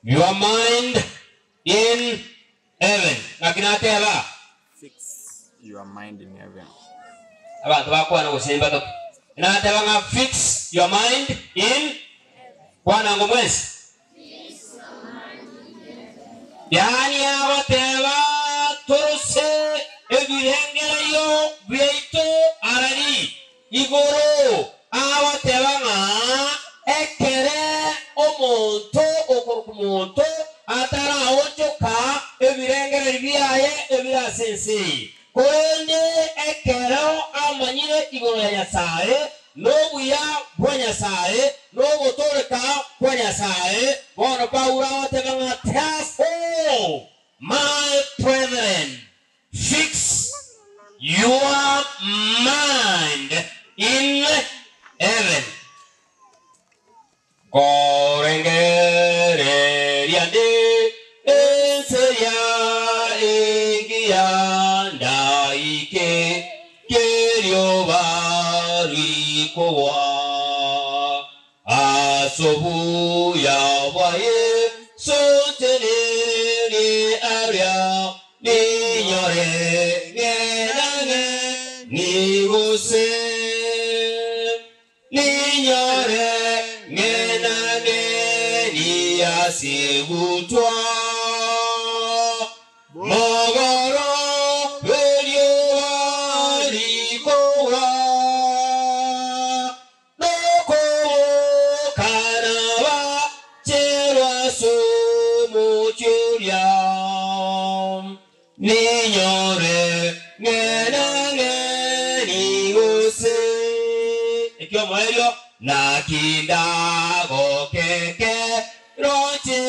Your mind in heaven. Naki nateba? Fix your mind in heaven. Abanto bakwana gose mbatoke. Nateba ng'a fix your mind in kwana ngo mwensi. Yaani agoteba torose ebirengererio biaito arari Igoro agoteba ng'a ekere omonto okorokwa monto ataraonchoka ebirengererio biaye ebire ase ense eye, korende ekero amanyire igoro ya Nyasae, na obuya bwa Nyasae, na ogotooreka kwa Nyasae, bono Paulo agoteba ng'a therefore, my brethren, Fix your mind in heaven. Nkorengereria nde ense ya engiya ndaike kerioba rikogwa As'obuya bwa Yeso ntenenie aria, ninyore ng'enang'e nigose, ninyore ng'enang'e nias'egutwa. Mogoro bw'erioba rikogwa. Nokobokana bacherwa as'omochie oria, ninyore ng'e na ng'e nigose ekiomoerio, naki ndagokeke roche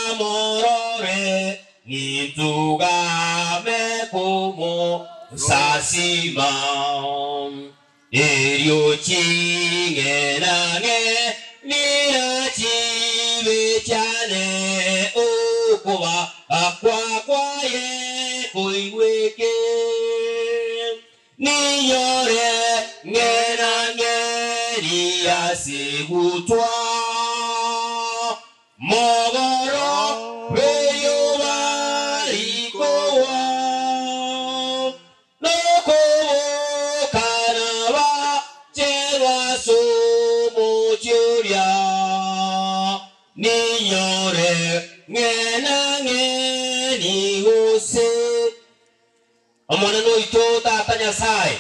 ndamorore, nintugame komosasima. Erio ching'enang'e nira chibe chiane, okoba akwa kwaye koigweke. Ninyore ng'enang'e riase gutwa, Mogoro bw'erioba rikogwa, nokobokana bacherwa as'omochie oria, ninyore ng'e nang'e nigose. Omonene oito Tata Nyasae,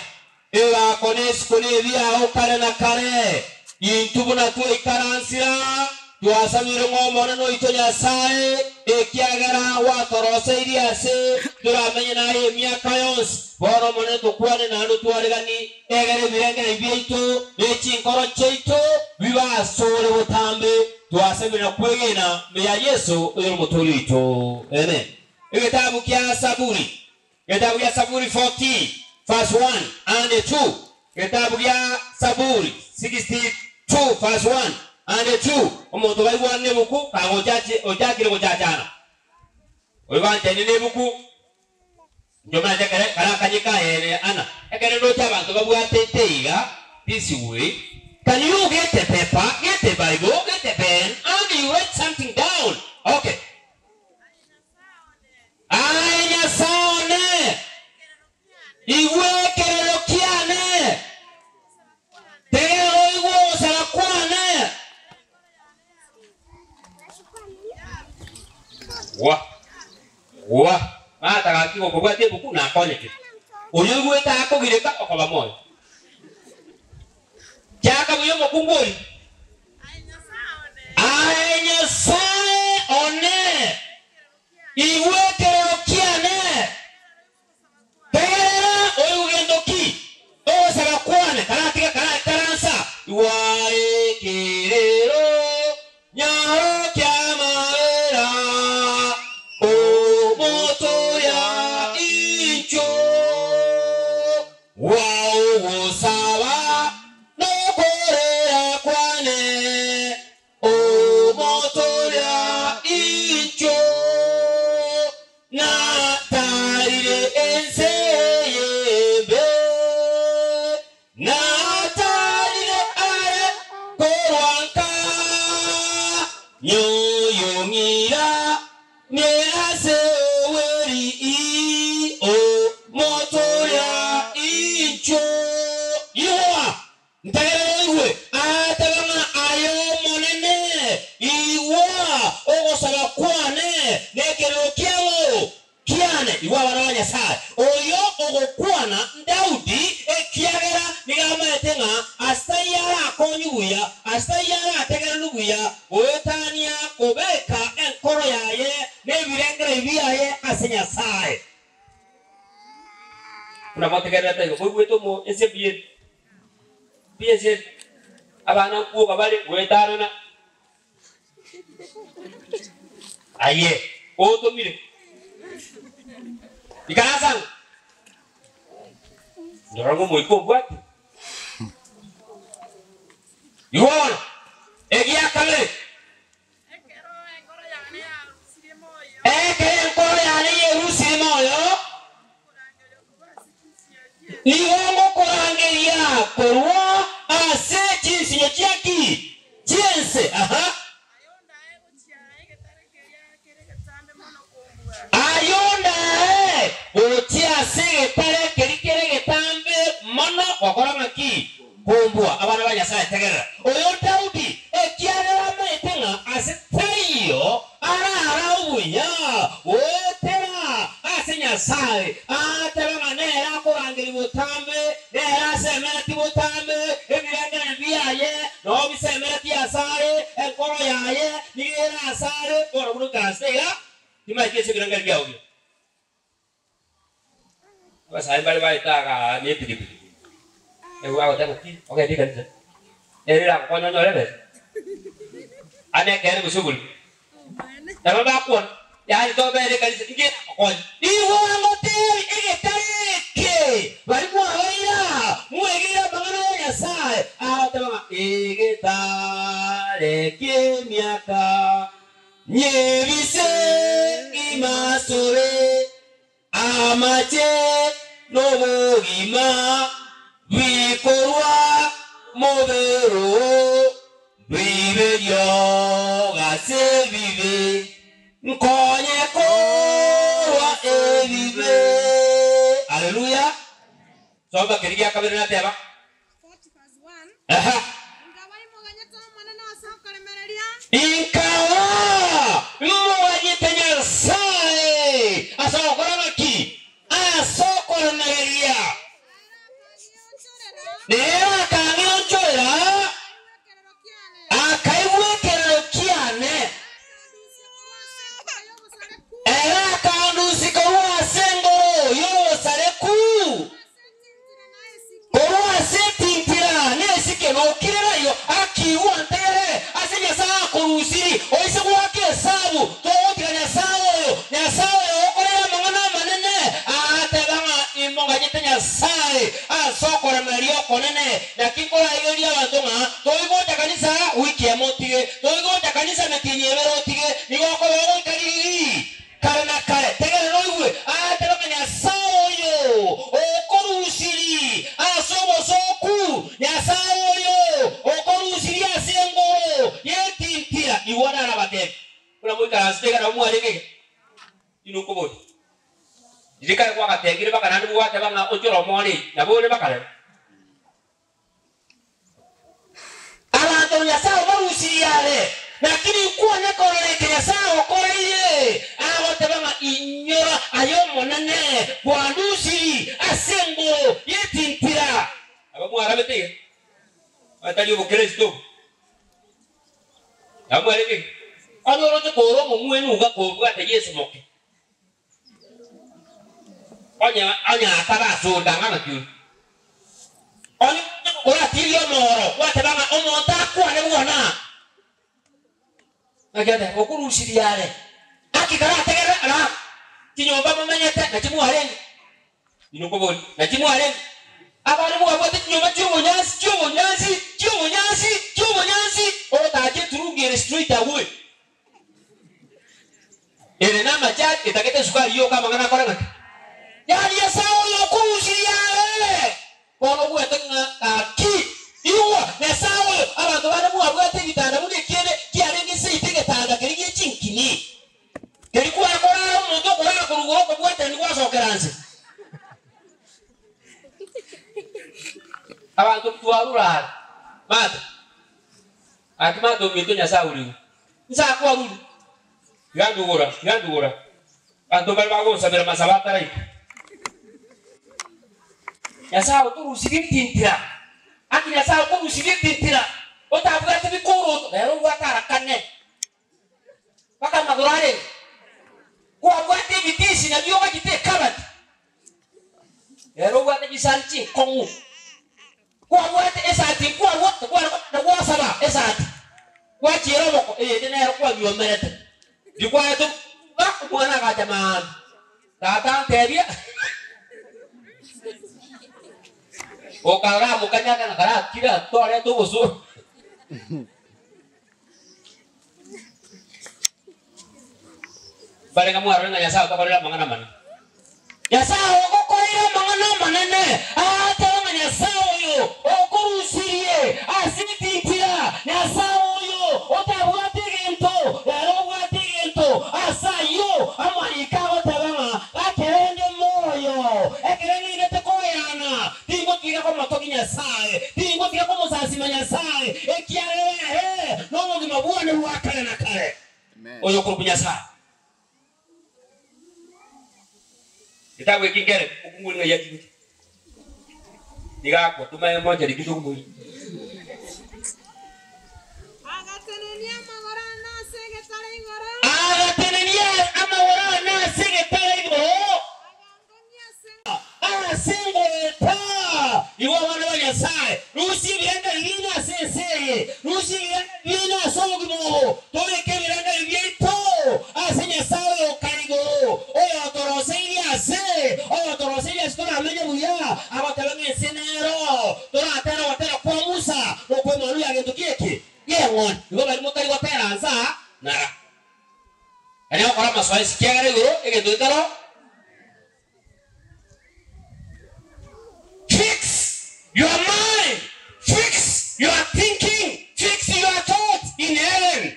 egako na esiko nebiao kare na kare. Intwe buna twaikaransire aa, twasabire ng'a Omonene oito Nyasae, ekiagera gwatoroseirie ase toramenye naye emiaka yonsi. Bono Omonene tokwane naende otwareganie, egere ebirengererio biaito ne chinkoro chiaito bibe asore botambe. Twasabire na kwegena ime ya Yeso oyore Omotoori oito. Amen. Egetabu kia Saburi, Egetabu gia Saburi 14 verse 1 and 2, Egetabu gia Saburi 62 verse 1 and 2, Omonto baigwane nebuku kagochachi ochakire gochachana. Oyo banchaine nebuku, inche omanyete ekere kare akanye kaye ana, ekere ndoche abanto babwatete iga this way, can you get a paper, get a bible, get a pen and you write something down, okay. Aye Nyasae one, igwa ekerero kiane, tegerera oigwe ogosaba kwane. Gwa, gwa, ng'ata gaki gokobwatia ebuku nakonyete. Oyo oigwete akogireka okoba moyo. Chaka buya omokungu oria. Aye Nyasae one, igwa ekerero kiane, tegerera oigwe gento ki ogosaba kwane, karatiga karaikaransa. Igwa ekerero nyaro ki'amabera, omotoria inchuo. Gwaogosaba nokorera kwane, Omotoria inchuo, natarire ense y'embe, natarire are korwa nka nyoyo. Ong'ira ne ase oweri i o motoria inchuo. Igwa, ntegerere oigwe, aatebe ng'a aye Omonene, igwa ogosaba kwane na ekerero kiao kiane. Igwa abana ba Nyasae, oyo ogokwana n'Daudi, ekiagera nigo amaete ng'a ase taiyo arakonywe buya, ase taiyo arategererwe buya, goetania kobeka enkoro yaye nebirengererio biaye ase Nyasae. Buna motegererete igo, moigwete omo ense mbuya ere, mbuya ense ere, abana nkwoga bare goetanana. Aye otomire, ikaransa ang'e, ndora ng'a omoika ombwate. Igo bono, egia kabere, Ekero enkoro yane yarusirie moyo. Ekero enkoro yane yerusirie moyo. Nigo ngokorangeria korwa ase chinsinyo chia ki? Chi'ense. Aha. Ayio ndae gochia ase egetare keria kere egetambe mono gokora ng'aki? Kombua. Abana ba Nyasae, tegerera. Oyo Daudi, ekiagera amaete ng'a ase taiyo arara obuya goetera ase Nyasae, aatebe ng'a nere akorangeria botambe, nere asemeretie botambe ebirengererio biaye, nao bisemeretie asare, enkoro yaye nigo ere asare. Bono buna oikaransete iga, timaeti ase ebirengererio biao bire. Abasae mbare baete agaa ne epikipiki, nigo bagoteba ng'a ki, ogende ekanisa, nere eragokonye onyore ebesa, ande ekeene gose oborimo. Nabo bakwana, yaani tobere ekanisa, inki eragokonye? Nigo ngotebi egetari eke, baria mwabaira, mwegeire amang'ana ya Nyasae, agoteba ng'a egetare ki'emiaka Nyebise imasore amache nobogima bikorwa mobere oo, bibe riogo ase ebibe, nkonye korwa ebibe. Haleluya! Soma keria gia kabere nateba. 40 verse 1, Aha. Inkawa imoganyete Omonene ase okoremereria. Inkawa imoganyete Nyasae ase ogokora ng'aki? Ase okoremereria. Nere akang'eonchorera. Nere akang'eonchorera. Akaigwa ekerero kiane. Akaigwa ekerero kiane. Akandusia korwa ase engoro y'obosareku. Ere akandusia korwa ase engoro y'obosareku. Korwa ase etintira nesike nokirera iyo akiigwa ntere ase Nyasae akorusiri, oise goaka esabu, togotiga Nyasae oyo, Nyasae oyo ogokorera amang'ana amanene, agateba ng'a imoganyete Nyasae ase okoremereria okonene. Naki nkoraigereria abanto ng'a toigocha kanisa wiki emo otige, toigocha kanisa emetienyi ebere otige, nigo okoba ogoika ririri. Kare na kare, tegerera oigwe, agateba ng'a Nyasae oyo okorusirie ase obosooku, Nyasae oyo okorusirie ase engoro y'etintira. Igwa narabateebie, buna moikaransete iga nabo mwarenge iga, inwe nkoboria. Riria kare kwagateebire baka naende gwateba ng'a ochore omore eyio, nabo ore baka rero. Abanto Nyasae obarusirie are, naki ninkwane korora eke Nyasae okoreire, agoteba ng'a inyora aye Omonene kwandusirie ase engoro y'etintira. Aba mwarabete iga, batari obokeresito obo, nabo mwarenge iga. Onye oroche kore omomwenu iga kobwate Yeso moke, Onye onye ataba asore tanga ng'aki ore. Onye oratirie omoro gwateba ng'a omonto akwane bwona. Naki ateba okorusirie are. Aki karategerere ara chinyomba momenyete nachi mwarenge. Inwe nkoboria nachi mwarenge. Abande mwabwate chinyomba chi'obonyansi chi'obonyansi chi'obonyansi chi'obonyansi orotache eturungi ere straight away. Ere namachani, etagete esukari yoka amang'ana akore ng'aki? Yaani Nyasae oyo okorusirie are, bono obwate ng'a gaki. Igwa, Nyasae oyo, abanto bande mwabwate ebitanda buna ekiene kiarenge seito egetanda keria gie chinkini. Abanto twarure are mate gaki mate ominto Nyasae origwe inse akwarure tiga ndugura tiga ndugura abanto mbare bagonsabera amasabo ataraika Nyasae otorusirie etintira aki Nyasae okorusirie etintira otabwati bikoroto rero obwate arakane mpaka amagoro arenge kwabwate ebitisi nabio ogachete ekabati Ere obwate chisani chinkong'u, kwabwate esati nkwarwa kware kogenda gwasaba esati, gwachiera oboko, eyende nero kwanyuomerete. Ndikwarete omokungu iga, omwana agacha maambia, tata antebia, okarora amokanya ng'a karakire torete obosoro. Mbarenge mwarore ng'a Nyasae otokorire amang'ana amanene. Nyasae ogokoreire amang'ana amanene, agateba ng'a Nyasae oyo okorusirie ase etintira, Nyasae oyo otabwati egento, ere obwate egento. Ase ayio amariko agoteba ng'a gaki rende moyo, ekero ng'endete koyana, Tingotiga komotogia Nyasae, tingotiga komosasima Nyasae, ekiagera ere nobogima bwane bwa kare na kare. Oyokorokwa Nyasae. Getabu eki nkere okungu ng'ai achigocha. Nigo akwa tumanye mocha riki tokomoira. Agatenenia amagoro ane ase egetare igoro. Agatenenia amagoro ane ase egetare igoro. Agangonia ase. Ase ngoeta igo abana ba Nyasae, rusia ebirengererio biaino ase ense eye, rusia ebirengererio biaino ase obogima obo, tobeke ebirengererio biaito ase Nyasae oyokare igoro, oyotoroseirie ase, oyotoroseirie ase toramenye buya, agoteba ng'a ense nero toratere ogotera kwa Musa na okw'Emanu ya gento ki eke gi'eng'ondi. Igo baria motari gotera nsa nara. Aria gokora amasoesi, kiagera igoro egento getaro. Fix your mind, fix your thinking, fix your thoughts in heaven.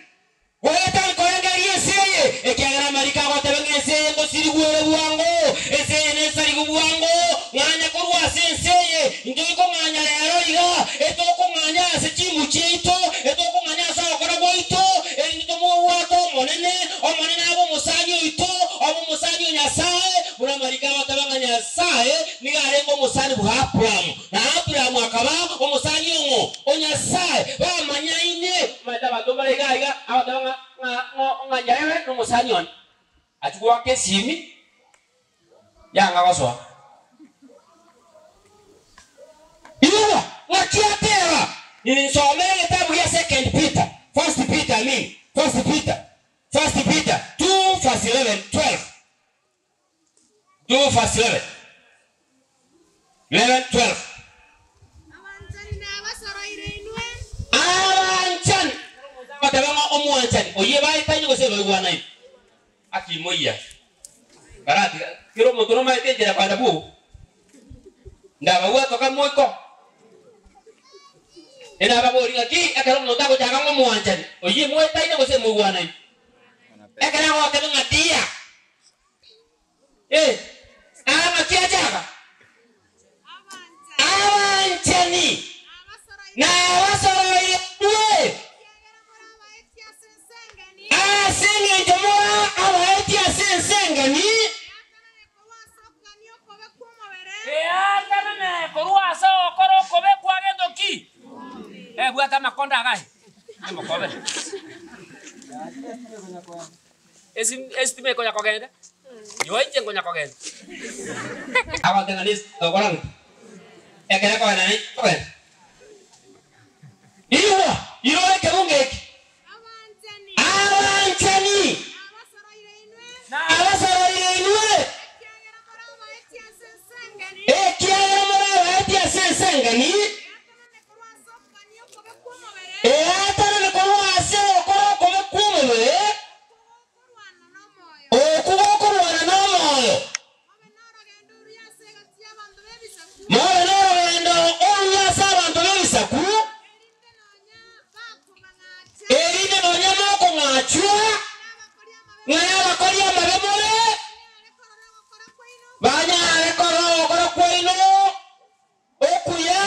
Goetani korengereria ense eye, ekiagera amariko agoteba ng'a ense eye ngosirigwa ere bwango, ense eye nesarigwe bwango, ng'anya korwa ase ense eye, intoi kong'anya rero iga, etokong'anya ase chimbu chiaito, etokong'anya ase ogokora gwaito, erinde tomobwate Omonene, Omonene abe omosani oito, obe omosani o Nyasae, buna amariko agoteba ng'a Nyasae nigo arenge omosani bwa Abrahamu, na Abrahamu akaba omosani ong'o? O Nyasae. Bamanyaine. Omanyete abanto mbare iga aiga agoteba ng'a ng'a ng'o ng'a Nyarewe nomosani one. Achia goaka esimi, yanga gosoa. Igwa, ng'aki ateba, Ninsomere egetabu gia Second Peter, First Peter, I mean, First Peter, First Peter 2 verse 11, 12. 2 verse 11, 11, 12. Abanchani nabasoroire inwe. Abanchani, agateba ng'a omwanchani oyio baetaine gose baigwanaine, akimoyia karatiga kera omonto nomaete enchera kwenda bwogo, ndababwatoka moiko. Enababorie ng'aki ekero omonto agochaka ng'a omwanchani oyio moetaine gose moigwanaine, ekero agoteba ng'a dear. Eh, aa ng'aki achaga? Abanchani, nabasoroire inwe, ase engencho more abaeti ase ense engeni. Eatanane korwa ase ogokora okobe kwa gento ki? Ebwate amakondo agaye, emokobere. Esitima ekonya kogenda, igo inche nkonya kogenda. Agoteba ng'a nokora ng'a ekero ekogenda na inche nkogenda. Igwa, irora ekebungo eke. Abanchani, nabasoroire inwe, ekiagera morabaetie ase ense engeni. Eatanane korwa ase ogokora okobe kw'omobere, okwo gokorwana nomoyo. Mobe norogendo oruya ase abanto b'ebisaku, erinde nonya mokong'achwa ng'a nabakori amabe more, banyare korora ogokora kwaino okuya.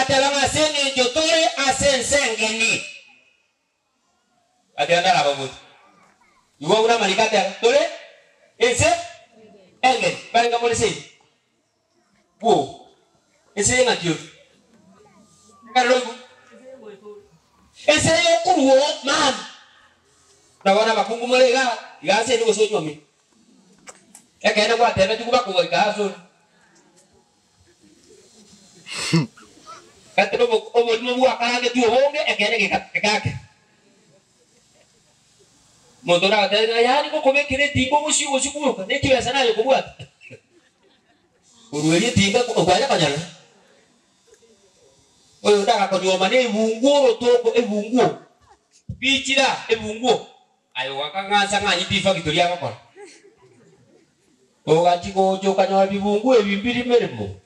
Ateba ng'a ase engencho tore ase ense engeni. Ateba ndarababorie. Igwa buna amariko ateba, tore ense engeni. Barenge more seino? Bwoo. Ense eye ng'aki ore? Ekero oigwe. Ense eye okorwa oo mambia. Buna bono abakungu more igaa, igaa seino gose onywomire. Ekeene gwatebetigwe bakogoika ase ore. Ekero oborimo bwakarangetwe obonge, ekeene gekaake. Omonto oragoteebie ng'a yaani ngokobekera etinga obosio obosio bwoka, ne chibesa naye okobwata. Korwa erio etinga kwanya konyora. Oyonde agakonyuoma na ebunguo orotoko ebunguo, bichira ebunguo, aye ogakang'ansa ng'a nyiti efactory agokora. Ogachia gocha okanyora bibunguo ebi mbiri meremo,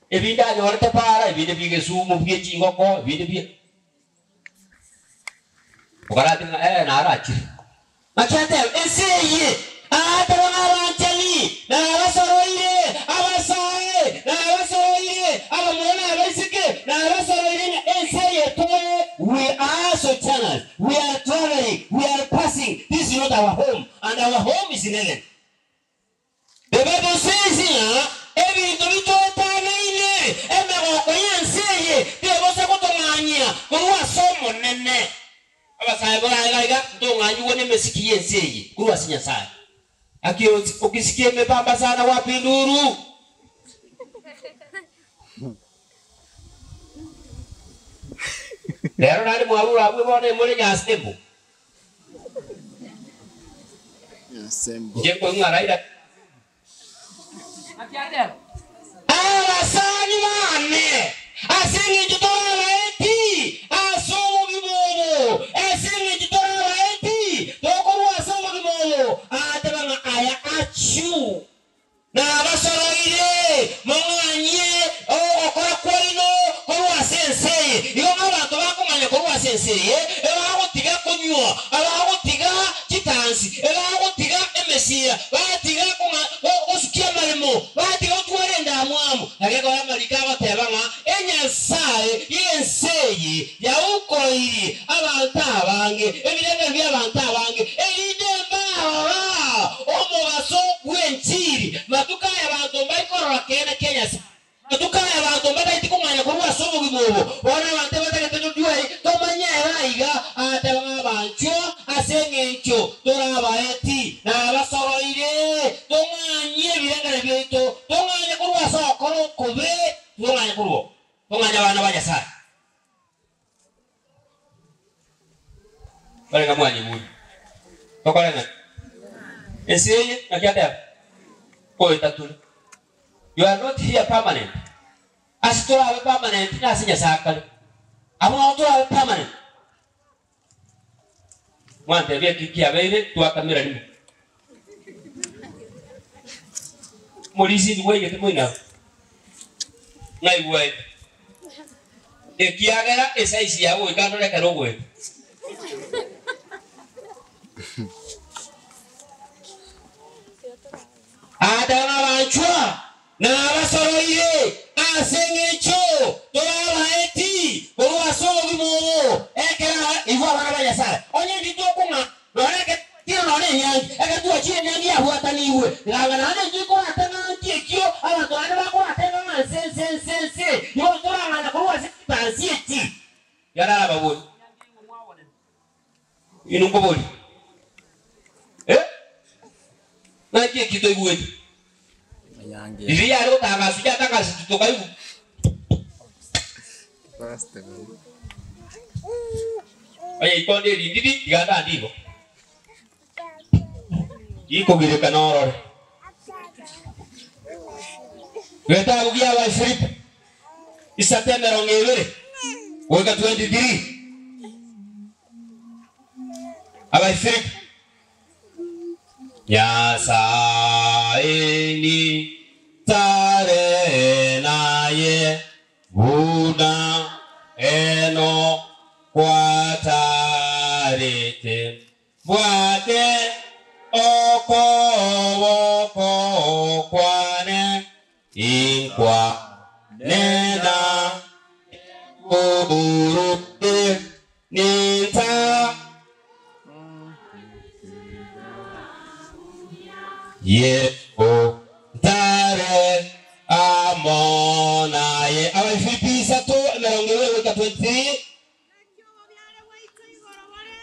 ebinde anyorete para, ebinde bi'egesumu bie chingoko, ebinde bie. Okarate ng'a ee narachire. Naki ateba, Ense eye aateba ng'a abanchani nabasoroire, abasae nabasoroire, abamura na abaiseke nabasoroire, ng'a ense eye tore, we are sojourners, we are travelling, we are passing, this is not our home, and our home is in heaven. The Bible says ng'a ebinto bitoetanaine emegoko y'ense eye tebosa gotong'anyia korwa ase Omonene. Abasae bore aiga iga ntong'anyigwe nemesiki y'ense eye korwa ase Nyasae. Aki okisikia emepamba sana wapi nduru. Rero naende mwarure abwo bono emore nyasembo. Inche nkoigwa ng'a Raila Abasani bane, ase engencho torabaeti ase obogima obo, ase engencho torabaeti tokorwa ase obogima obo, agateba ng'a aya achio. Nabasoroire mong'anyie ogokora kwaino korwa ase ense eye. Igo ng'abanto bakong'anya korwa ase ense eye, ebagotiga konywa, abagotiga chitansi, ebagotiga emesira, batiga gosukia amaremo, batiga gotwara endamwamu. Naki ekero amariko agoteba ng'a enyasae y'ense eye yaukoirie abanto abange, ebirengererio bi'abanto abange, erinde mbarora omobaso bw'enchiri. Matuko aya abanto mbaikorora keene kia Nyasae. Matuko aya abanto mbataeti kong'anya korwa ase obogima obo. Bono abanto ebatagete totware tomanye ere aiga, agateba ng'a abanchwa ase engencho torabaeti na abasoroire, tong'anyie ebirengererio biaito, tong'anye korwa ase ogokora okobe, tong'anye korwa oko, tong'anye abana ba Nyasae. Barenge mwanyigure. Tokore ng'a ense eye naki ateba koetature. You are not here permanent. Ase torabe permanent nase Nyasae akare. Abwo nabo torabe permanent. Mwantebia eki kiabeire twakamera rimo. Morisi indi bwaigete moino abwo? Ng'ai bwaete? Ekiagera esaisi yao goika ndore ekero ogoeta. Agateba ng'a abanchwa Nabasoroire ase engencho torabaeti korwa ase obogima obo, ekero igwa abana ba Nyasae. Onye intwe tokong'a nonya ekero twachire nonya enyangi, ekero twachire enyangi yabwatanigwe, ng'a naende intwe korateng'ana nki ekio abanto bande bakorateng'a ng'a nse nse nse nse, igo ntorang'ana korwa ase chitansi echi. Yarababori, Inwe nkoboria, Eh? Naki eki toigwete? Enyangi Riria yare gotangaswa yatangasetwe tokaigwa. festival. Onye ikonde erindiri tiga ndande igo. Rikogireka norore. Getabu gia Abafilipi isato emerongo ebere goika 23. Abafilipi. Nyasae ni tare naye buna eno kwatarete. Mbwate okoboko kwane, inkwane na. Oburuke ninta Yesu ntare amo naye. Abafilipi 3:23.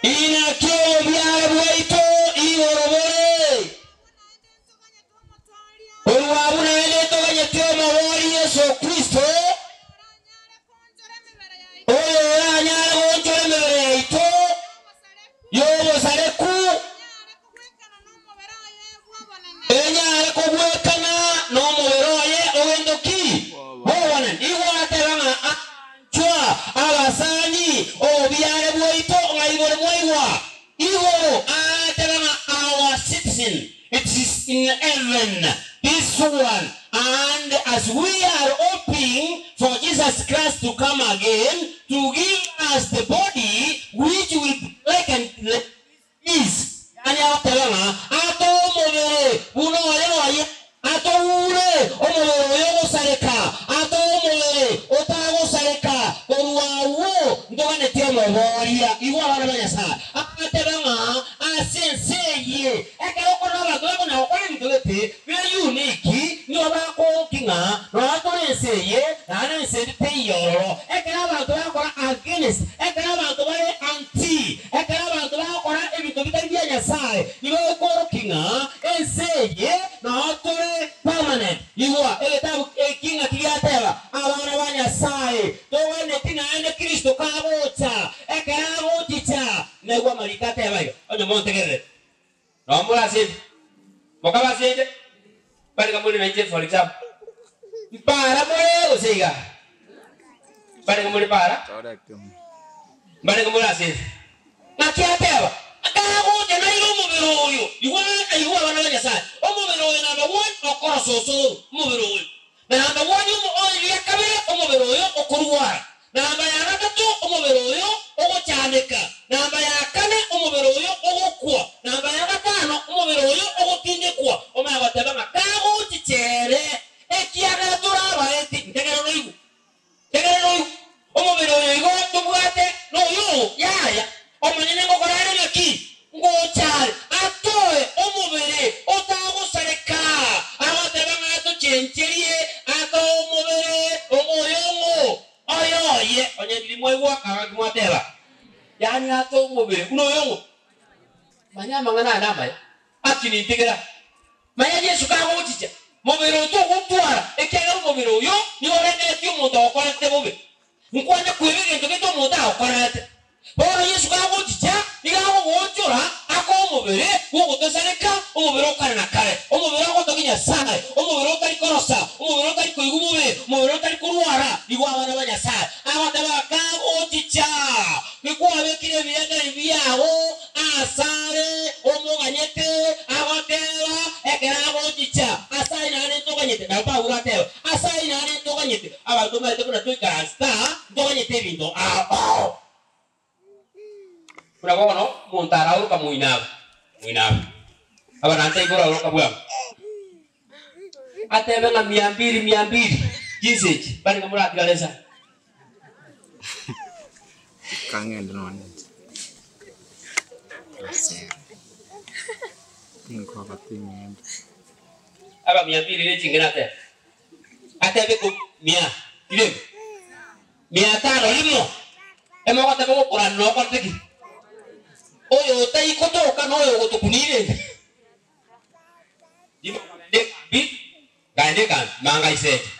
Inaki obobiare bwaito igoro bore, korwa abwo naende toganyete Omobori Yeso Kristo, oyo oranyare goonchora emebere yaito y'obosareku, enyare kogwekana nomobere oye ogento ki? Bw'obonene. Nigo aratebe ng'a anchwa abasani obobiare bwaito ng'a igoro mwaigwa. Igoro aratebe ng'a our citizen it is in heaven this one and as we are hoping for Jesus Christ to come again to give us the body which will be likened like his. Yaani agoteba ng'a atoe omobere buna oye oye, atoure omobere oyo ogosareka, atoe omobere otagosareka. Korwa agwo ntoganetie omoboria. Igwa abana ba Nyasae, agateba ng'a ase ense eye ekero okore abanto bakonyara gokora ebinto gete bire unique, nigo bakogokia ng'a nonya tore ense eye, naende ense ende teiyo ororo. Ekero abanto bagokora against, ekero abanto bare anti, ekero abanto bagokora ebinto bitari bia Nyasae, nigo ekoorokia ng'a ense eye nao tore permanent. Igwa egetabu eki ng'aki giateba, Abana ba Nyasae, toganeti naende Kristo kagocha, ekero agochicha, naigwe amariko ateba iga. Onye montegererete, nao more ase inche, mokaba ase inche, barika more nainche for example, mpara more gose iga? Mbarenge more para? Mbarenge more ase inse? Naki ateba, Kagocha naire omobere oyo. Igwa, igwa abana ba Nyasae, omobere oyo number one okorosa osoro, omobere oyo. Na number one omo oria kabere, omobere oyo okorwara. Namba ya gatato, omobere oyo ogochandeka. Namba ya kane, omobere oyo ogokwa. Namba ya gatano, omobere oyo ogotindekwa. Omanye goteba ng'a kagochicha ere, ekiagera torabaeti. Ntegerera oigwe. Tegerera oigwe. Omobere oyo igo tobwate noyo oo, yaya. Omonyene ngokora are ng'aki? Ngocha are atoe omobere otagosareka. Agoteba ng'a atochencherie atoe omobere oyo ng'o? Oyo oye. Onye ndiri mwaigwa akagaki mwateba, Yaani atoe omobere buna oyo ng'o? Manya amang'ana aya namaya. Aki nintigera. Manya Yeso kagochicha, mobere oo togotwara, ekiagera omobere oyo nigo orengeretie omonto ogokorete bobe. Nkwane kweba egento gete omonto agokorerete. Bono Yeso kagochicha, nigo agogoonchora akoe omobere bw'ogotosareka, omobere o kare na kare, omobere ogotogia Nyasae, omobere otari korosa, omobere otari koigwa bobe, omobere otari korwara. Nigo abana ba Nyasae agoteba, Kagochicha, nikwabekire ebirengererio biago asare omoganyete, agoteba, ekero agochicha, ase ayio naende ntoganyete. Nabo Paulo ateba, Ase ayio naende ntoganyete. Abanto mbarete buna toikaranse aa, ntoganyete ebinto ao ao. Buna bono omonto araoroka moino aba, moino aba, abanante igoro aoroka bwango, atebe ng'a mia mbili mia mbili, chinsa echi, barenge moratigare nsa. Kang'ende nonye inche Rosero, tinkoba ting'ende. Aba mia mbili ne ching'ina atebe, atebe ko mia irenge, mia tano rimo, emogoteba ogokorana nokorete ki? Oyo otaikotoka noyo ogotokunia irenge. Rimo kogenda ekambi, nkaenda ekambi, manga iseche.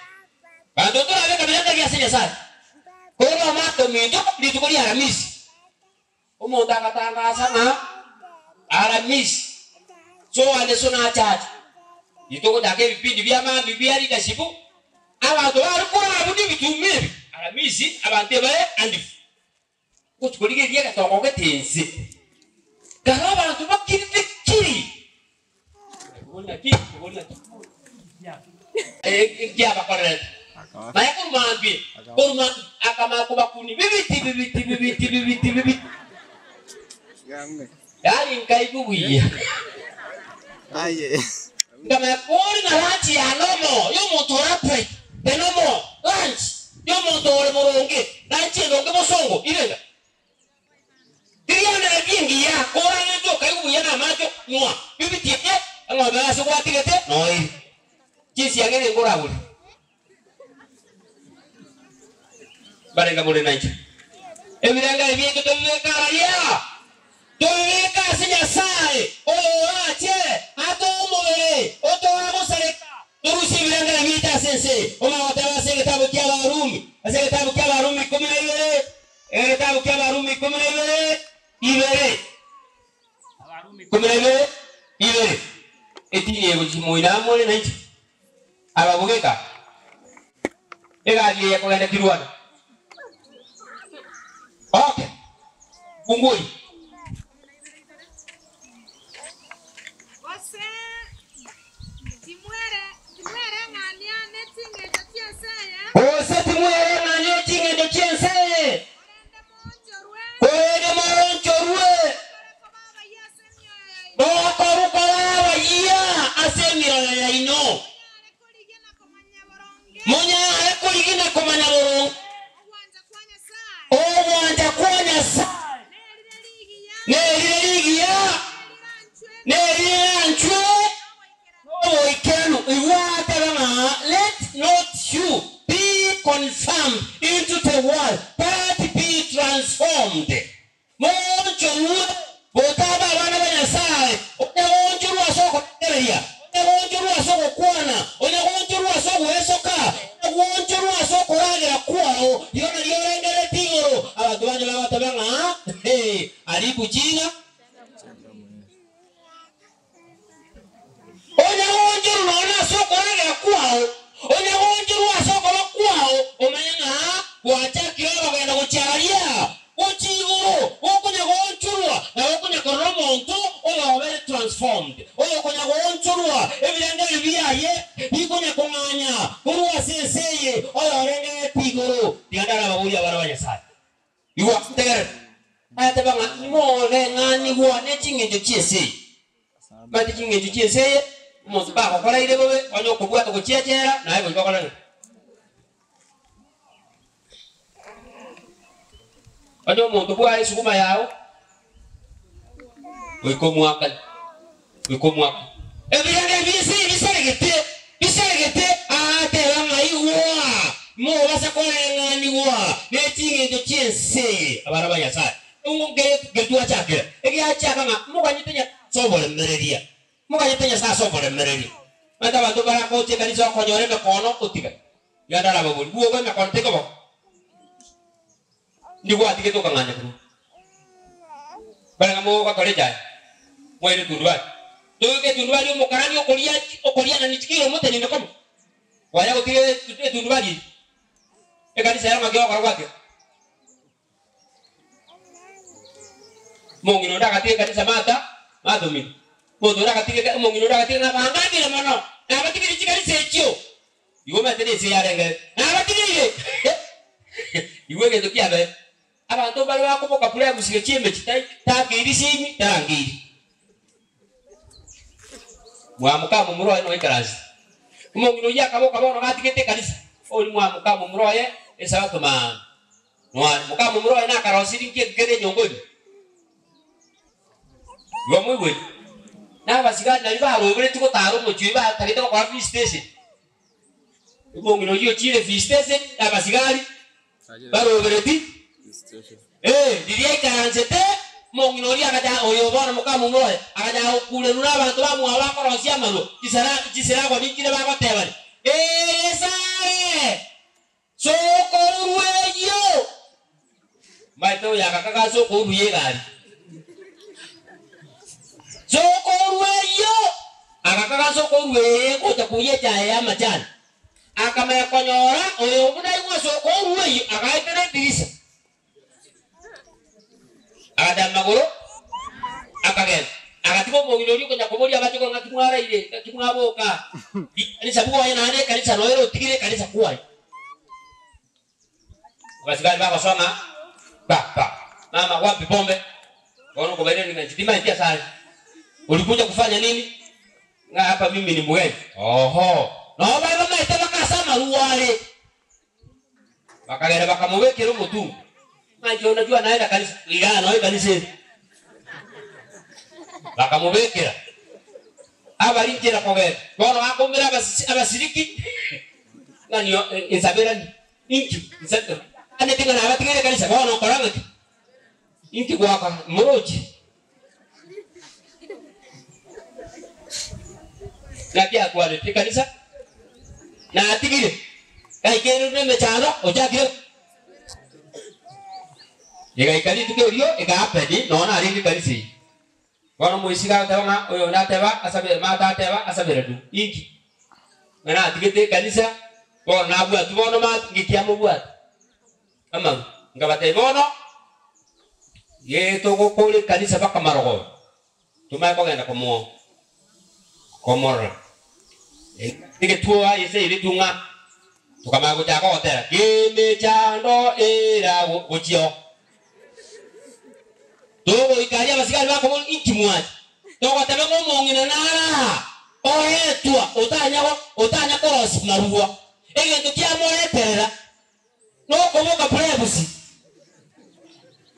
Banto ntorabe ekabira tari ase Nyasae. Korende omwaka ominto rituko ria Aramisi, omonto agatangasa ng'a Aramisi so and so nachache. Ritogochaka ebipindi bia mambia bia leadership, abanto bare korabwo nebituma ebi, Aramisi abanto ebare andifu. Gochia korigereria egetoko gete ense, kare abanto bakirire kiri. Nkiabakorerete naye korwa mambia, korwa mambia akamanya kobakunia bibiti bibiti bibiti bibiti bibiti, yaani nkaigwa buya. Nkamanya kori ng'a lunch ya nomo y'omonto ore upright, the normal lunch y'omonto. Omonto ore boronge nache endonge bosongo irenga. Tirianeretie engiya, korangetie okaigwa buya namache okonywa, bibitieke eng'ombe ase gwatigete noiri. Chinsiang'e nigo oragure. Mbarenge more nainche. Ebirengo ebi biaito tobibeke araria, tobibeke ase Nyasae, oyo orache atoe omobere otoe gosareka, torusie ebirengo ebi biaito ase ense eye. Omanye goteba ase egetabu ki'Abarumi, ase egetabu ki'Abarumi 12, egetabu ki'Abarumi 12, ibere. 12, ibere. Etini eye gochia moino amo ore nainche. Aba bogeka egari eye kogenda Kirwanda. Okay. Fungua oyio. Gose timwere timwereng'ania ne ching'encho chi'ense eye. Gose timwereng'ania ching'encho chi'ense eye. Korende moonchorwe. Korende moonchorwe. Mokorwe koba abayia ase emioyo yaino. Mokorwe koba abayia ase emioyo yaino. Monyare korigia na komanya boronge. Ogwancha kwa Nyasae. Ogwancha kwa Nyasae. Nerire rigiya. Nerire Nerire riranchwe. Noboikeranu. Igwa ateba ng'a let not you be conformed into the world, but be transformed. Moonchorwe botabe abana ba Nyasae, onye goonchorwa ase okorengereria, onye goonchorwa ase ogokwana, onye goonchorwa ase ogwesoka, onye goonchorwa ase okoragera kwao, igo nario orengereretie igoro. Abanto bande bagoteba ng'a hey, aribu ching'a. Onye goonchorwa nonya ase okoragera kwao, onye goonchorwa ase okoba kwao, omanye ng'a gwachakire orogendo gochia aria, gochia igoro, gokonya goonchorwa, na gokonya korora omonto oyobere transformed, oyokonya goonchorwa ebirengererio biaye bikonya kong'anya korwa ase ense eye, oyorengereretie igoro. Tiga ndarababorie abana ba Nyasae. Igwa, tegerera. Ayateba ng'a moreng'anigwa ne ching'encho chi'ense eye. Omanyete ching'encho chi'ense eye, omonto bagokoreire bobe, onye okobwata gochia echela, naye goika okore ng'a. Onye omonto bware esuguma yao, goika omwakane, goika omwakane. Ebirengo ebi bi'ense eye bisaregete, bisaregete, agateba ng'a igwa, mobasa koreng'anigwa ne ching'encho chi'ense eye, abana ba Nyasae. Ngeria twachakera, egiachaka ng'a moganyete Nyasae ase oboremereria, moganyete Nyasae ase oboremereria. Omanyete abanto baragocha ekanisa okonyora emekono otiga, iga ndarababorie, bwogo emekono tekoba? Ndi gwatigete okang'anya korwa. Barenge mogotora echae, mwaire etundubari. Toike etundubari omokarani okoria okoria na nichikire omotenene komo. Kwaya gotiga etundubari eyio. Ekanisa ero ng'aki ogokora gwatiga. Omong'ina onde agatiga ekanisa mata matomire. Omonto onde agatiga omong'ina onde agatiga ng'a bangambire mono, nabatigire chikanisa echio. Igo omanyete nense yarenge nabatigeire. Igo egento kiabeire, abanto mbare bakoboka buna ebusiga chi'emechi tai tangeiri simi tarangeiri. Mwamoka momura oye noikaranse. Omong'ina oyio akaboka bono gatigete ekanisa, oria mwamoka momura oye esabato maambia. Noare moka momura oye nakarosirie nki ekere enyongo ime. Igo moigwete? Na abasigari nario baroberetie gotara omochie oyio batagete gokora visitation. Omong'ina oyio ochiire visitation na abasigari barobereti eh, riria aikaransete omong'ina oria agacha oyo bono moka momura oye agacha gokurerwa na abanto bamwabo bakorosia amarwa chisara chisiragwa ninchire bagotebania, Egesare! Sokourwa eyio! Omanyete oyo agakaga ase okourwa y'egari. Sokourwa eyio! Agakaga ase okourwa eye egocha koyia echaye y'amachani. Akamanya konyora oyo buna aigwa ase okourwa eyio, agaetera edirisa. Agateba magoro, akagenda. Agatiga omong'ina oria okonya koboria abache korwa ng'aki mwaraire, ng'aki mwaboka. Rikanisa bwoye naende ekanisa noyo ere otigire ekanisa kwaye. Abasigari bagosoa ng'a ba ba mama wapi pombe? Bono okobairaneria ng'a inche timaeti ase aya. Ulikuja kufanya nini? Ng'a hapa mimi ni mgeni. Oho! Nabo bare bamaete baka ase amarwa are. Bakagenda bakamobekera omotungo. Ng'a inche unajua naenda kanisa, igaa noo ekanisa ere. Bakamobekera abari nchera kogenda. Bono gakoumera abasisi abasiriki ng'a nio insaberanie inki insa anete ng'a nabatigeire ekanisa bono nkora ng'aki? Inki gwakora? Moroche? Naki akwanete ekanisa natigire gaikeirwe nemechando ochakire Egaika rituko erio egahappen nonya narenge ekanisa eyio. Bono omoiseke agateba ng'a oyonde ateba asabe Martha ateba asabere du inki? Ng'a natigete ekanisa bono nabwatwe bono Martha ngeki amobwate? Amaru. Nkabatebia bono getogokora ekanisa mpaka marogoba tomanye kogenda komo komorora. Egetuo ase eritung'a ng'a tokamanya gochaka gotera kemechando era gochia oo. Togoika aria abasigari bakoboria inki mwancha? Togoteba ng'a omong'ina nare aa oetwa otanya otanya korosia marua egento kiamoeterera Nokoboka Purebusi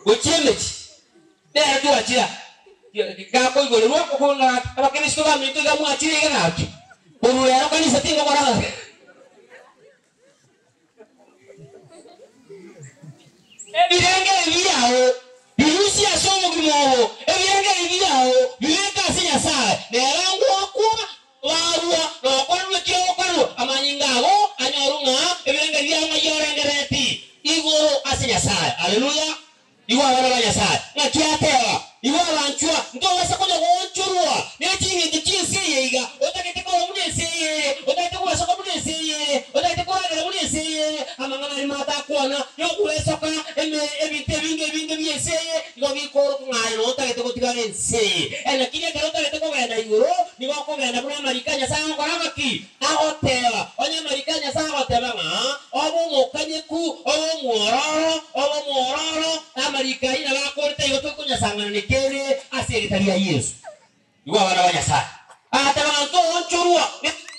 gochia emechie, nere twachire aa. Gakoigorerwa okong'a gaki, Abakristo baminto iga mwachire iga gaki, korwa rero kanisa tingokora gaki. Ebirenge ebi biao birusie ase obogima obo, ebirenge ebi biao bibeke ase Nyasae, nere ngwakwa Barua nokorerwa eki ogokorerwa, amanyinga abo anyorwe ng'a ebirengererio biabo ng'ai orengerereti igoro ase Nyasae. Haleluya! Igwa abana ba Nyasae, ng'aki ateba, Igwa abanchwa, ntobasa konya goonchorwa ne ching'encho chi'ense eye iga, otagete koba buna ense eye ere, otagete gwesoka buna ense eye ere, otagete koragera buna ense eye ere, amang'ana aria matakwana, yokwesoka, eme ebinto ebinge ebinge bi'ense eye, nigo bikooroka ng'a aye notagete gotigara ense eye. Lakini ekero otagete kogenda igoro, nigo okogenda buna amariko a Nyasae agokora ng'aki? Agoteba. Onye amariko a Nyasae agoteba ng'a obe omokanyeku, obe omwororo, obe omwororo, amariko ayio nabo akorete igo tokonyasang'ana kere ase erieta ria Yeso. Igo abana ba Nyasae agateba ng'a ntoonchorwa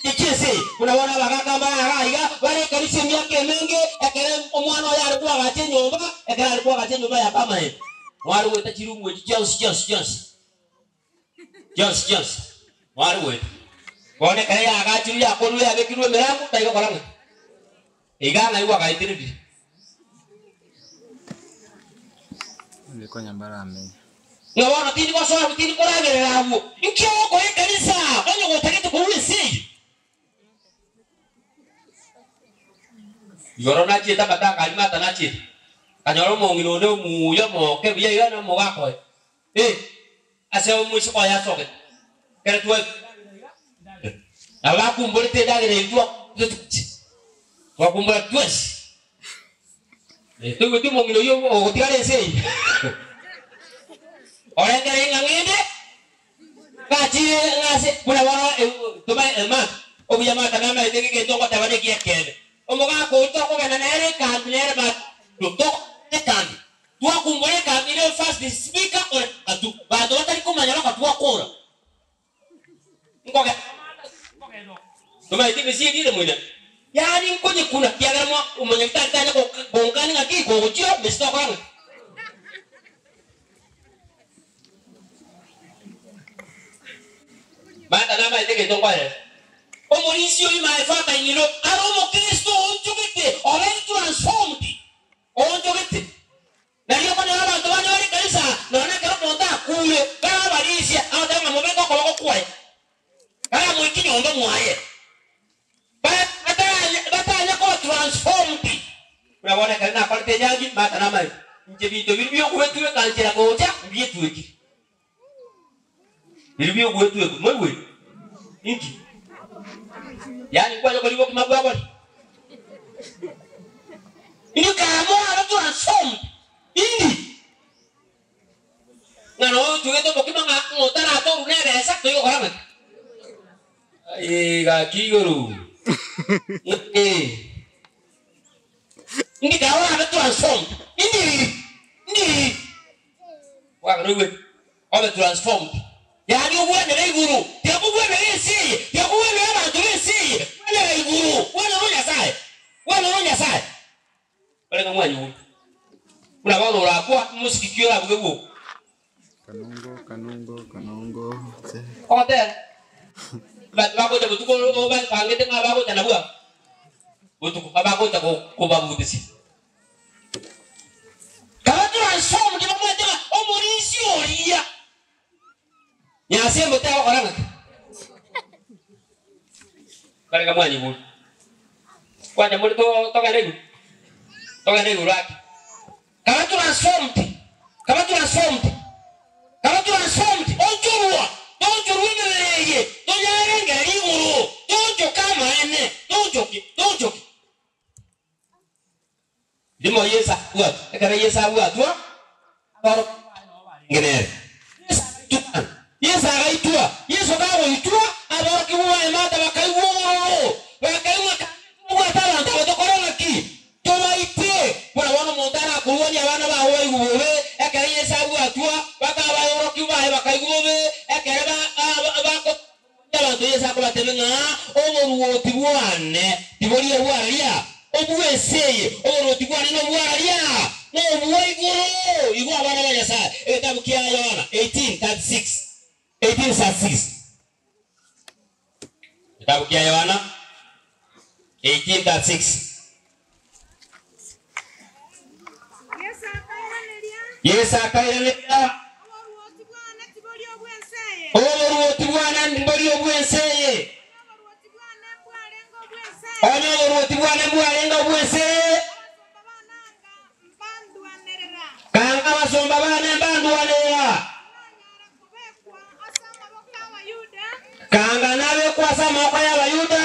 ne chi'ense eye, buna bono abagaaka mbare iga aiga bare ekanisa emiaka emenge, ekero omwana oye are koagacha enyomba, ekero are koagacha enyomba ya permanent, mware goeta chirumu echi chionsi chionsi chionsi chionsi chionsi, mware goeta. Bono ekero yaagachirwe yakorwe yabekirwe emerango, taigokora ng'a iga ng'ai gwagaetererie. Onde konya mbaramenye. Ng'a bono tindi gosoa agwo, tindi koragerera agwo. Inki ogokora ekanisa onye gotagete korua ense eye? Igoro nachiete amatanga aria Martha nachiete, nkanyora omong'ina onde omuya omoke buya iga na omogaka oye, eh, ase omoiseke oye asogete. Ekero twa nabo bakumborete endagera eria twa twakumbora twensi. Toigweti omong'ina oyio ogotigara ense eye? Orengererie ng'a ng'ende gachire ng'ase buna bono toma Martha, obuya Martha namaete ng'a egento ngoteba negi'ekeene. Omogaka oyio tokogenda nere ekambi nere Martha, tokogenda ekambi, twakumbora ekambi ere first speaker ore atu, banto batari komanya mpaka twakora. Tomaeti emesii eria ere moina, yaani nkonyekuna, kiagera mwa omonyagitari tanya gonkania ng'aki kogochia emesi tokora ng'aki. Martha namaete egento nkoerera. Omorisia oyio my father in law are omokristo oonchogete, obeire transformed, oonchogete. Nario okonyora abanto bande bare ekanisa, nonya nekero omonto akuure, barabarisia, agoteba ng'a mobeke okoboko kwaye, baramoikie nyomba mwaye, batanya koba transformed. Buna bono ekero nakorete enyangi, Martha namanyete, inche binto biria biogwetweka nchera gocha, mbietwekire. Biria biogwetwekwa, moigwete? Inki? Yaani nkwanya koria obokima bwa bori? Inwe kamorabe transformed, indi? Ng'a noo otwegete obokima ng'a ng'a otaratorwa na ebesa, toigokora ng'aki? Aye gaki igoro. Ng'aki? Indi kaorabe transformed, indi? Indi? Bwang'ana oigwete, obe transformed, yaani ogwenere igoro, tiakogwenera ense eye, tiakogwenera abanto b'ense eye, gwenera igoro, gwenera o Nyasaye, gwenera o Nyasaye. Bare ng'a mwanyigure. Buna bono orakwa, omosiki ki orabuge gwoka? Kanungo, kanungo, kanungo, se. Ogotera, Abanto bagocha botuko obabangete ng'a bagocha nabwo abwo botuko, abagocha kobabutisia. Kaba transformed bamanyete ng'a omorisia oria Nyasae mote agokora ng'aki? Bare ng'a mwanyigure. Kwancha more togende igoro? Togende igoro ake. Kaba transformed, kaba transformed, kaba transformed, onchorwa, toonchorwe emebere eye, tonyare engereria igoro, toonchoke amaene, toonchoke, toonchoke. Rimo Yeso abwatwa. Ekero Yeso abwatwa, aborokigwa baye nabo barenge nere. Yeso agaitwa. Yeso agaitwa. Yeso kagoitwa, aborokigwa baye Martha bakaigwa obororo, bakaigwa ng'a kande tobwate abanto aba tokore ng'aki? Tobaite. Buna bono omonto arakorwanie abana bao baigwe bobe, ekero Yeso abwatwa, bakaba aborokigwa baye bakaigwa bobe, ekero ba ba bakoruania abanto Yeso akobatebia ng'a oboruoti bwane tibori obw'aria obw'ense eye, oboruoti bwane nobw'aria nobwa igoro. Igwa abana ba Nyasae, egetabu kia Yohana 18:36, 18:36. Egetabu kia Yohana 18:36. Yeso akairaneria. Yeso akairaneria. Oboruoti bwane tibori obw'ense eye. Oboruoti bwane mbori obw'ense eye. Onye oboruoti bwane mbwarenge obw'ense eye. Onye oboruoti bwane mbwarenge obw'ense eye. Abasomba bane anga mbandwanerera. Kanga abasomba bane mbandwanerera. Tinanyara kobekwa ase amaboko y'Abayuda. Kanga nabekwe ase amaboko y'Abayuda.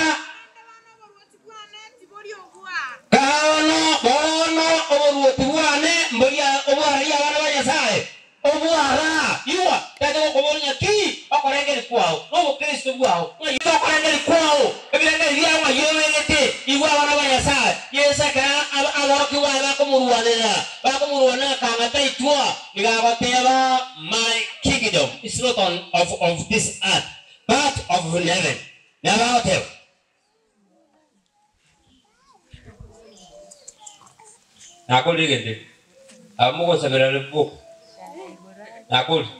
Korende bono oboruoti bwane tibori obwa. Bono, bono oboruoti bwane mboria obwararia abana ba Nyasae, obwara. Igwa, tari gokoboria ng'a ki okorengereria kwao, na obokristo bwao, ng'a Yeso okorengereria kwao, ebirengererio biao ng'a yobegete. Igwa abana ba Nyasae, Yeso ekero aborokigwa baye bakomorwanerera, bakomorwanerera akanga taitwa, nigo agoteba, My kingdom is not on of of this earth, but of heaven. Nabo agoteba. Nakorire egento eke, aba mogosabera boka, nakorire.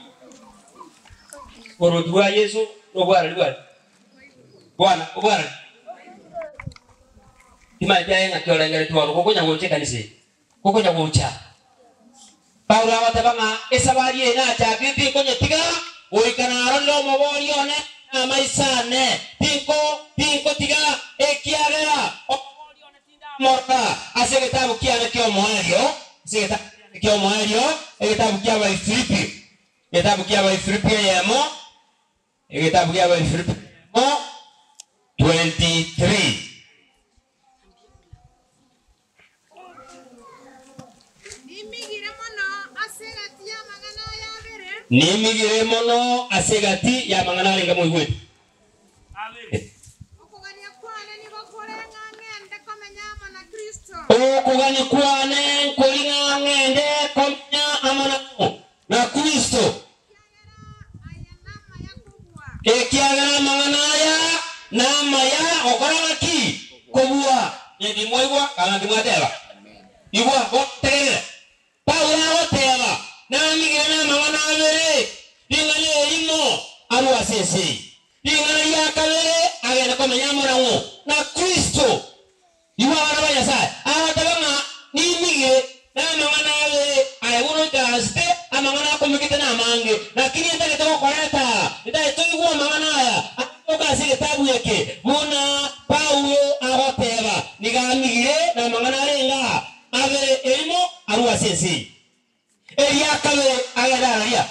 Oboruoti bwa Yeso nobwarari bware? Bwana, obwarari. Timanyeti aye ng'aki orengeretie bono gokonya gocha ekanisa eye, gokonya gocha. Paulo agoteba ng'a esabari eye nachakire tinkonyetiga goika narorire omoboria one namaiso ane, tinko tinkotiga, ekiagera omoboria one tindamorora. Ase egetabu kiane ki'omoerio, ase egetabu kiane ki'omoerio, egetabu ki'Abaifilipi, egetabu ki'Abaifilipi eyemo, egetabu ki'Abaifilipi eyemo, 23. Nimigire mono ase egati y'amang'ana aya abere. Nimigire mono ase egati y'amang'ana arenge moigwete abere. Okogania kwane nigo kore ng'a ng'ende komenya amo na Kristo. Okogania kwane nkori ng'a ng'ende komenya amo na Kristo. Ekiagera aya namaya kobua. Ekiagera amang'ana aya namaya gokora ng'aki? Kobua. Inye timwaigwa, kana timwateba? Igwa, bono tegerera. Paulo agoteba, Namigire namang'ana abere, ring'ana erimo arue ase ense eye, ring'ana ria kabere agende komenya amo nang'o? Na Kristo. Igwa abana ba Nyasae, agoteba ng'a nimigire namang'ana abere, aye buna oikaransete, amang'ana akomigete namange, lakini ntagete gokoreta aa, ntagete oigwe amang'ana aya agotoka ase egetabu eke, buna Paulo agoteba, nigo amigire namang'ana arenge aa abere, erimo arue ase ense eye, eria kabere agende araria.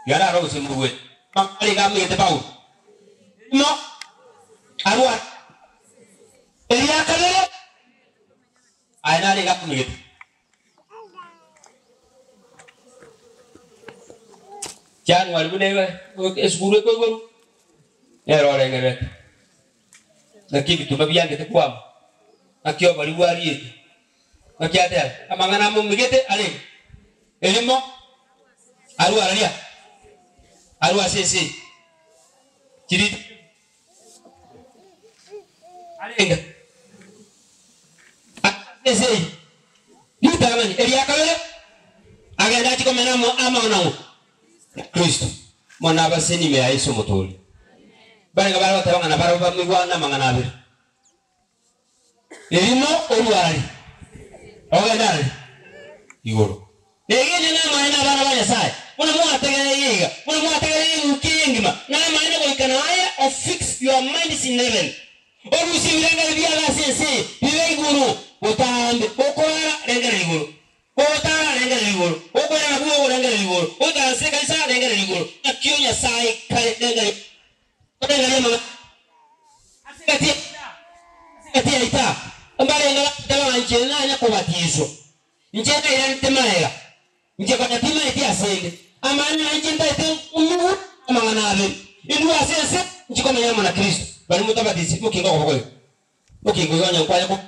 Iga naro obosio moigwete amang'ana arenge amigete Paulo, erimo arue ase Eria kabere, aye narenge akumigete. January buna esukuru ekoigorwa, nere orengererete. Naki ebituma biangete kwama, naki obori bwariete, naki ateba, amang'ana amomigete arenge erimo arwe araria, arwe ase ense eye. Chirito Arenge ase ense eye. Ritang'ani, eria kabere, agende achie komena amo amo nang'o? Na Kristo. Mono abaseni ime ya Yeso Omotoori. Barenge bare goteba ng'a nabarabwo bamigwane amang'ana abere. Erimo orwari, ogende arari? Igoro. Negene namaene abana ba Nyasae, buna mwategereirie iga, buna mwategereirie ewiki eye engima, namaene goika naye o fix your minds in heaven, orusie ebirengererio biago ase ense eye bibe igoro, botambe, gokorara, rengereria igoro, gogotara, rengereria igoro, gokoirana bwogo, rengereria igoro, goikaransa ekanisa, rengereria igoro, nakio Nyasae kare, rengereria. Orengererie amang'ana ase egati ya ase egati yaito aa, mbarenge abanto abanchire nanya kobatiswa. Inche nairanete magega, inche konya timaeti asende. Amang'ana aya inche ntaete ng'umigwe amang'ana abere, indue ase ense inche komenya amo na Kristo. Baria motabatisiri mokinge okoboko iga, mokinge iga onye nkwanya ko.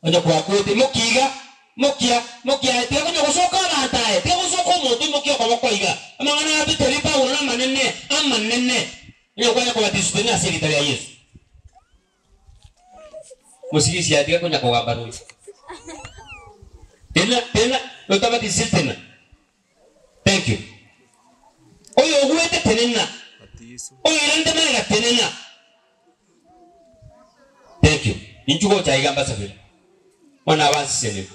Onye kwakwete, mokiga, mokia, mokia, tiga konya gosoka abanto aye, tiga gosoka omonto imokia okoboko iga. Amang'ana aya Petero Paulo namanene, amanene. Onye kwanya kobatiswa tenena ase erieta ria Yeso. Mosigisi aye tiga konya kogamba roche. Tenena, tenena, otabatisiri tenena. Thank you. Oyo ogwete tenena. Oyoirante magega tenena. Thank you. Inchuo gocha iga mbasabere. Bono abansisenire.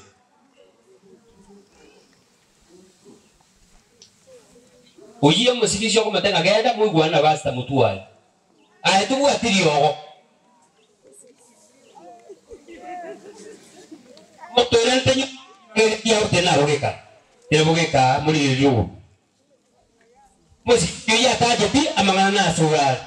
Oyio omosigisi okomotebia ng'a genda moigwane na pastor motware. Aye tobwati riogo. Motoirante nyuma tena bogeka. Tena bogeka morigererie obobe. Mosiki oyio atacheti amang'ana nasore are.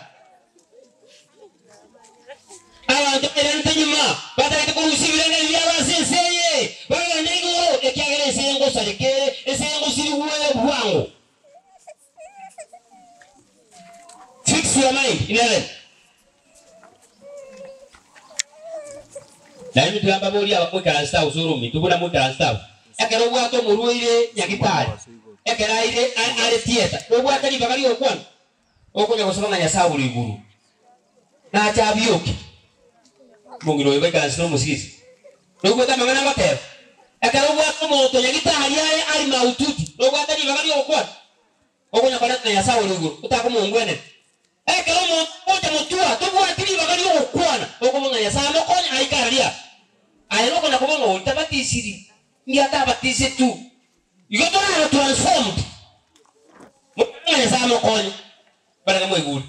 Abanto bairanete nyuma, batagete korusia ebirengererio biabo ase ense eye, bagende igoro, ekiagera ense eye ngosareka ere, ense eye ngosirigwa ere bwango. Fix your mind in heaven. Naende tiga mbaborie aba moikaransete agwo ase orominto, buna moikaransete abwo, ekero obwate omorwaire nyagitari, ekero aire are theatre, nobwate ribaga ri'ogokwana? Okonya gosaba ng'a Nyasae ore igoro nache abioke omong'ina oyo baikaransete nomosigisi. Noigwete amang'ana agoteba? Ekero obwate omonto nyagitari aye ari mahututi, nobwate ribaga ri'ogokwana? Okonya koreta na Nyasae ore igoro, otakomongwenera. Ekero omonto agocha motua, tobwati ribaga ri'ogokwana, okoba ng'a Nyasae amokonye aike aria. Aye nokonya koba ng'a oria tabatisiri, ndi atabatisetwe. Igo torabe transformed. Motebe ng'a Nyasae amokonye. Barenge mwaigure.